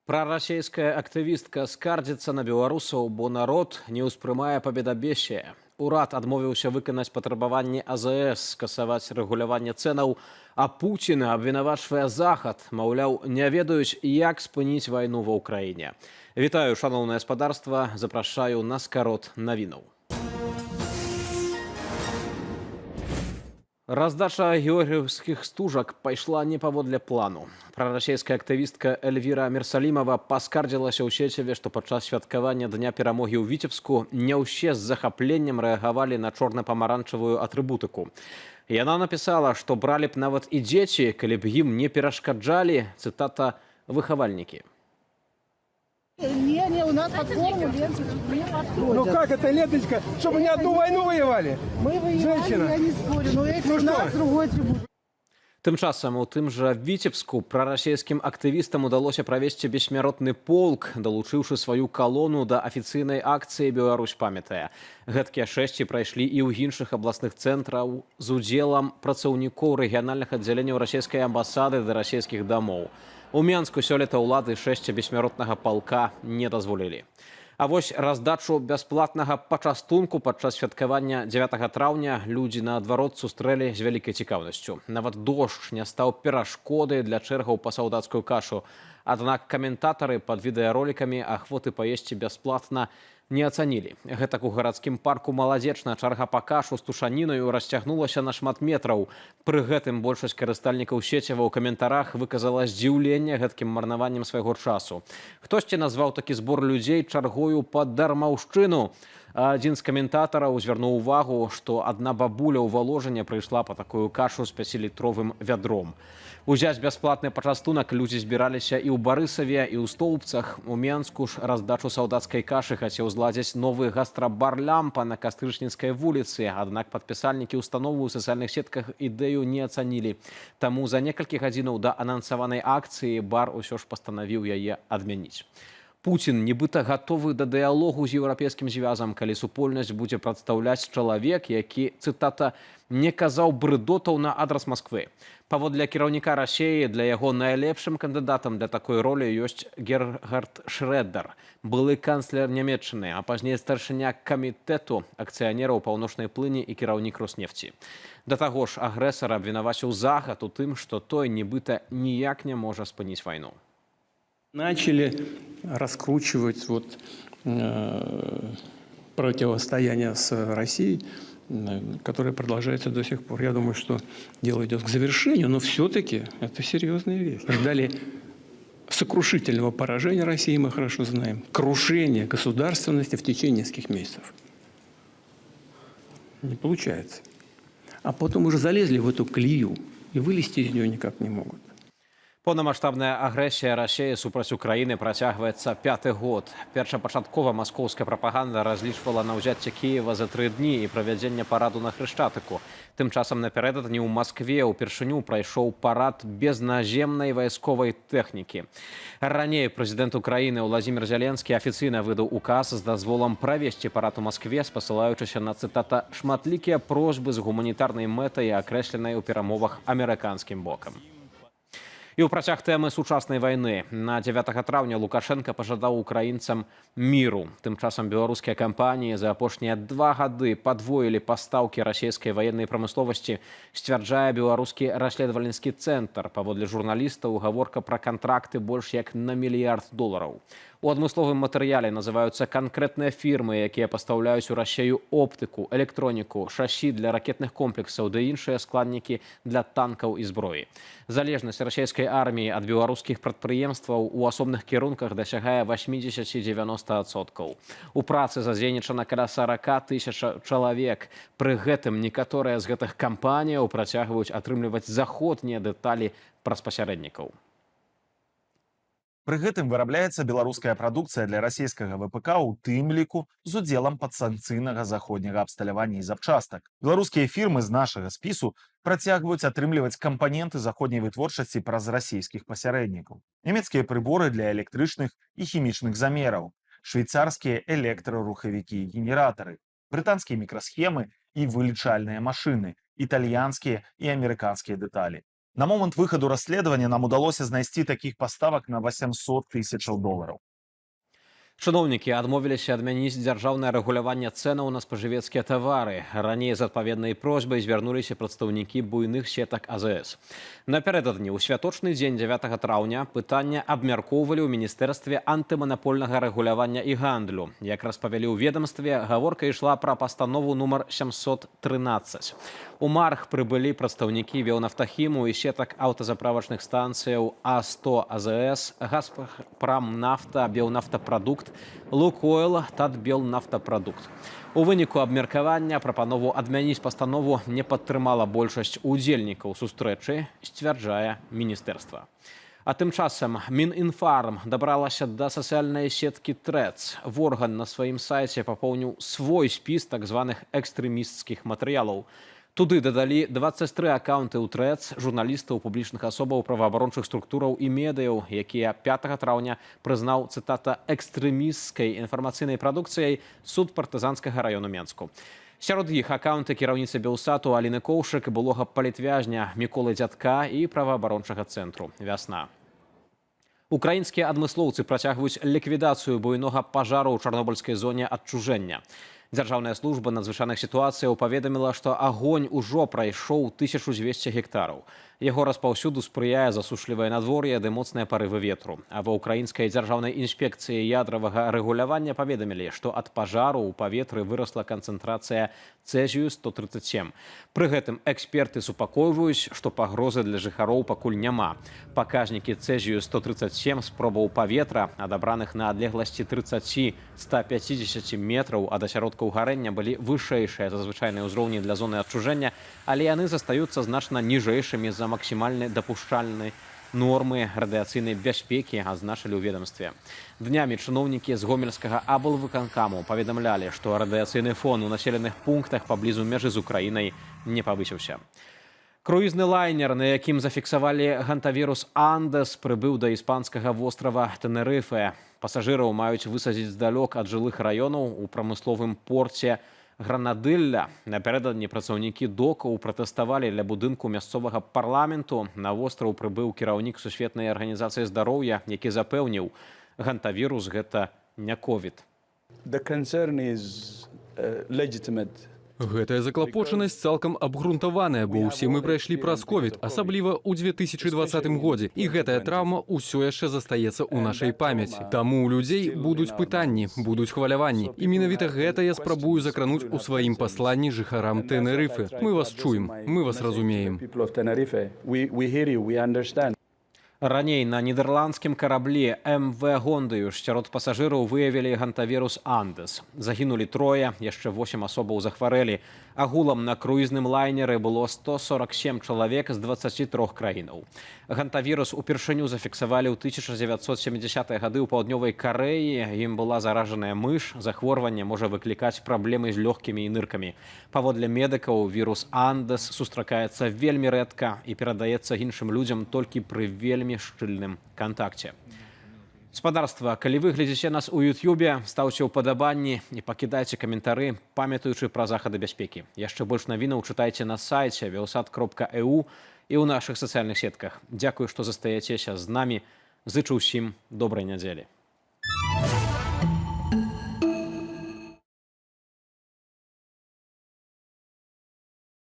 Прарасійская актывістка скардзіцца на беларусаў, бо народ не ўспрымае победобесие. Урад адмовіўся выканаць патрабаванні АЗС скасаваць рэгуляванне цэнаў, а Пуціна абвінавачвае Захад, маўляў, не ведаюць, як спыніць вайну ва Ўкраіне. Вітаю, шаноўнае спадарства, запрашаю на скарот навінаў. Раздача георгіеўскіх стужак пайшла не паводле плану. Прарасійская актывістка Эльвіра Мерсалімова паскардзілася ў сеціве, што падчас святкавання Дня перамогі ў Віцебску не ўсе з захапленнем рэагавалі на чорна-памаранчавую атрыбутыку. Яна напісала, што бралі б нават і дзеці, калі б ім не перашкаджалі, цытата, выхавальнікі. Не, не, у нас под форму ленточки не подходят. Ну как это ленточка, чтобы не одну войну воевали? Мы воевали, Женщина. Я не спорю, но эти Ну у что? Нас другой атрибут. Тым часам у тым жа Віцебску прарасійскім актывістам удалося правесці бессмяротны полк, далучыўшы сваю калону да афіцыйнай акцыі «Беларусь памятае». Гэткія шэсці прайшлі і ў іншых абласных цэнтраў з удзелам працаўнікоў рэгіянальных аддзяленняў расійскай амбасады да расійскіх дамоў. У Менску сёлета ўлады шэсця бессмяротнага палка не дазволілі. А вось раздачу бясплатнага пачастунку падчас святкавання 9 траўня людзі наадварот сустрэлі з вялікай цікаўнасцю. Нават дождж не стаў перашкодай для чэргаў па салдацкую кашу. Аднак каментатары пад відэаролікамі ахвоты паесці бясплатна не ацанілі. Гэтак, у гарадскім парку Маладзечна чарга па кашу з тушанінаю расцягнулася на шмат метраў. Пры гэтым большасць карыстальнікаў сеціва ў каментарах выказала здзіўленне гэткім марнаваннем свайго часу. Хтосьці назваў такі збор людзей чаргою па дармаўшчыну. А адзін з каментатараў звярнуў увагу, што адна бабуля ў Валожыне прыйшла па такую кашу з пяцілітровым вядром. Узяць бясплатны пачастунак людзі збіраліся і ў Барысаве, і ў Стоўбцах. У Менску ж раздачу салдацкай кашы хацеў зладзіць новы гастрабар «Лямпа» на Кастрычніцкай вуліцы. Аднак падпісальнікі установы ў сацыяльных сетках ідэю не ацанілі. Таму за некалькі гадзінаў да анансаванай акцыі бар усё ж пастанавіў яе адмяніць. Пуцін нібыта гатовы да дыялогу з Еўрапейскім звязам, калі супольнасць будзе прадстаўляць чалавек, які, цытата, не казаў брыдотаў на адрас Масквы. Паводле кіраўніка Расеі, для яго найлепшым кандыдатам для такой ролі ёсць Гергард Шрэдер, былы канцлер Нямеччыны, а пазней старшыня камітэту акцыянераў «Паўночнай плыні» і кіраўнік «Роснефці». Да таго ж агрэсара абвінаваціў Захад у тым, што той нібыта ніяк не можа спыніць вайну. Начали раскручивать вот противостояние с Россией, которое продолжается до сих пор. Я думаю, что дело идет к завершению, но все-таки это серьезная вещь. Ждали сокрушительного поражения России, мы хорошо знаем, крушения государственности в течение нескольких месяцев. Не получается. А потом уже залезли в эту колею и вылезти из нее никак не могут. Поўнамасштабная агрэсія Расеі супраць Украіны працягваецца пяты год. Першапачаткова маскоўская прапаганда разлічвала на ўзяцце Кіева за 3 дні і правядзенне параду на Хрышчатыку. Тым часам напярэдадні ў Маскве ўпершыню прайшоў парад без наземнай вайсковай тэхнікі. Раней прэзідэнт Украіны Уладзімір Зяленскі афіцыйна выдаў указ з дазволам правесці парад у Маскве, спасылаючыся на, цытата, шматлікія просьбы з гуманітарнай мэтай, акрэсленай у перамовах амерыканскім бокам. І ў працяг тэмы сучаснай вайны: на 9 траўня Лукашэнка пажадаў украінцам міру. Тым часам беларускія кампаніі за апошнія 2 гады падвоілі пастаўкі расійскай ваеннай прамысловасці, сцвярджае Беларускі расследавальніцкі цэнтр. Паводле журналістаў, гаворка пра кантракты больш як на мільярд долараў. У адмысловым матэрыяле называюцца канкрэтныя фірмы, якія пастаўляюць у Расею оптыку, электроніку, шасі для ракетных комплексаў ды іншыя складнікі для танкаў і зброі. Залежнасць расійскай арміі ад беларускіх прадпрыемстваў у асобных кірунках дасягае 80-90%. У працы задзейнічана каля 40 тысяч чалавек. Пры гэтым некаторыя з гэтых кампаніяў працягваюць атрымліваць заходнія дэталі праз пасярэднікаў. Пры гэтым вырабляецца беларуская прадукцыя для расійскага ВПК, у тым ліку з удзелам падсанкцыйнага заходняга абсталявання і запчастак. Беларускія фірмы з нашага спісу працягваюць атрымліваць кампаненты заходняй вытворчасці праз расійскіх пасярэднікаў. Нямецкія прыборы для электрычных і хімічных замераў, швейцарскія электрарухавікі і генератары, брытанскія мікрасхемы і вылічальныя машыны, італьянскія і амерыканскія дэталі. На момант выхаду расследавання нам удалося знайсці такіх паставак на 800 тысячаў долараў. Чыноўнікі адмовіліся адмяніць дзяржаўнае рэгуляванне цэнаў на спажывецкія тавары. Раней з адпаведнай просьбай звярнуліся прадстаўнікі буйных сетак АЗС. Напярэдадні ў святочны дзень 9 траўня пытанне абмяркоўвалі ў міністэрстве антыманапольнага рэгулявання і гандлю. Як распавялі ў ведомстве, гаворка ішла пра пастанову нумар 713. У МАРГ прыбылі прадстаўнікі Белнафтахіму і сетак аўтазаправачных станцыяў А100 АЗС, Газпрамнафта, Белнафтапрадукт, Лукойл, Татбелнафтапрадукт. У выніку абмеркавання прапанову адмяніць пастанову не падтрымала большасць удзельнікаў сустрэчы, сцвярджае міністэрства. А тым часам Мінінфарм дабралася да сацыяльнай сеткі Threads. Орган на сваім сайце папоўніў свой спіс так званых экстрэмісцкіх матэрыялаў. Туды дадалі 23 акаўнты ў Threads журналістаў, публічных асобаў, праваабарончых структураў і медыяў, якія 5 траўня прызнаў, цытата, экстрэмісцкай інфармацыйнай прадукцыяй суд Партызанскага раёну Менску. Сярод іх акаўнты кіраўніцы Белсату Аліны Коўшык, былога палітвязня Міколы Дзядка і праваабарончага цэнтру «Вясна». Украінскія адмыслоўцы працягваюць ліквідацыю буйнога пажару ў чарнобыльскай зоне адчужэння. Дзяржаўная служба надзвычайных сітуацыяў паведаміла, што агонь ужо прайшоў 1200 гектараў. Яго распаўсюду спрыяе засушлівае надвор'е ды моцныя парывы ветру. А ва украінскай дзяржаўнай інспекцыі ядравага рэгулявання паведамілі, што ад пажару ў паветры вырасла канцэнтрацыя цэзію 137. Пры гэтым эксперты супакойваюць, што пагрозы для жыхароў пакуль няма. Паказнікі цэзію 137 з пробаў паветра, адабраных на адлегласці 30-150 метраў ад асяродкаў гарэння, былі вышэйшыя за звычайныя ўзроўні для зоны адчужэння, але яны застаюцца значна ніжэйшымі за максімальны дапушчальны нормы радыяцыйнай бяспекі, адзначылі ў ведомстве. Днямі чыноўнікі з Гомельскага аблвыканкаму паведамлялі, што радыяцыйны фон у населеных пунктах паблізу мяжы з Украінай не павысіўся. Круізны лайнер, на якім зафіксавалі гантавірус Андес, прыбыў да іспанскага вострава Тэнерыфе. Пасажыраў маюць высадзіць здалёк ад жылых раёнаў у прамысловым порце Гранадылля. Напярэдадні працаўнікі докаў пратэставалі ля будынку мясцовага парламенту. На востраў прыбыў кіраўнік Сусветнай арганізацыі здароўя, які запэўніў: гантавірус гэта не ковід. The concern is legitimate. Гэтая заклапочанасць цалкам абгрунтаваная, бо ўсе мы прайшлі праз ковід, асабліва ў 2020 годзе. І гэтая траўма ўсё яшчэ застаецца ў нашай памяці. Таму ў людзей будуць пытанні, будуць хваляванні. І менавіта гэта я спрабую закрануць у сваім пасланні жыхарам Тэнерыфы. Мы вас чуем, мы вас разумеем. People of Tenerife, we hear you, we understand. Раней на нідэрландскім караблі МВ Гондыюш сярод пасажыраў выявілі гантавірус Андес. Загінулі трое, яшчэ 8 асобаў захварэлі. Агулам на круізным лайнеры было 147 чалавек з 23 краінаў. Гантавірус упершыню зафіксавалі ў 1970-е гады ў Паўднёвай Карэі. Ім была заражаная мыш. Захворванне можа выклікаць праблемы з лёгкімі і ныркамі. Паводле медыкаў, вірус Андес сустракаецца вельмі рэдка і перадаецца іншым людзям толькі пры вельмі шчыльным кантакце. Спадарства, калі вы глядзіце нас у Ютубе, стаўце ўпадабанні і пакідайце каментары, памятаючы пра захады бяспекі. Яшчэ больш навінаў чытайце на сайце belsat.eu і ў нашых сацыяльных сетках. Дзякую, што застаяцеся з намі. Зычу ўсім добрай нядзелі.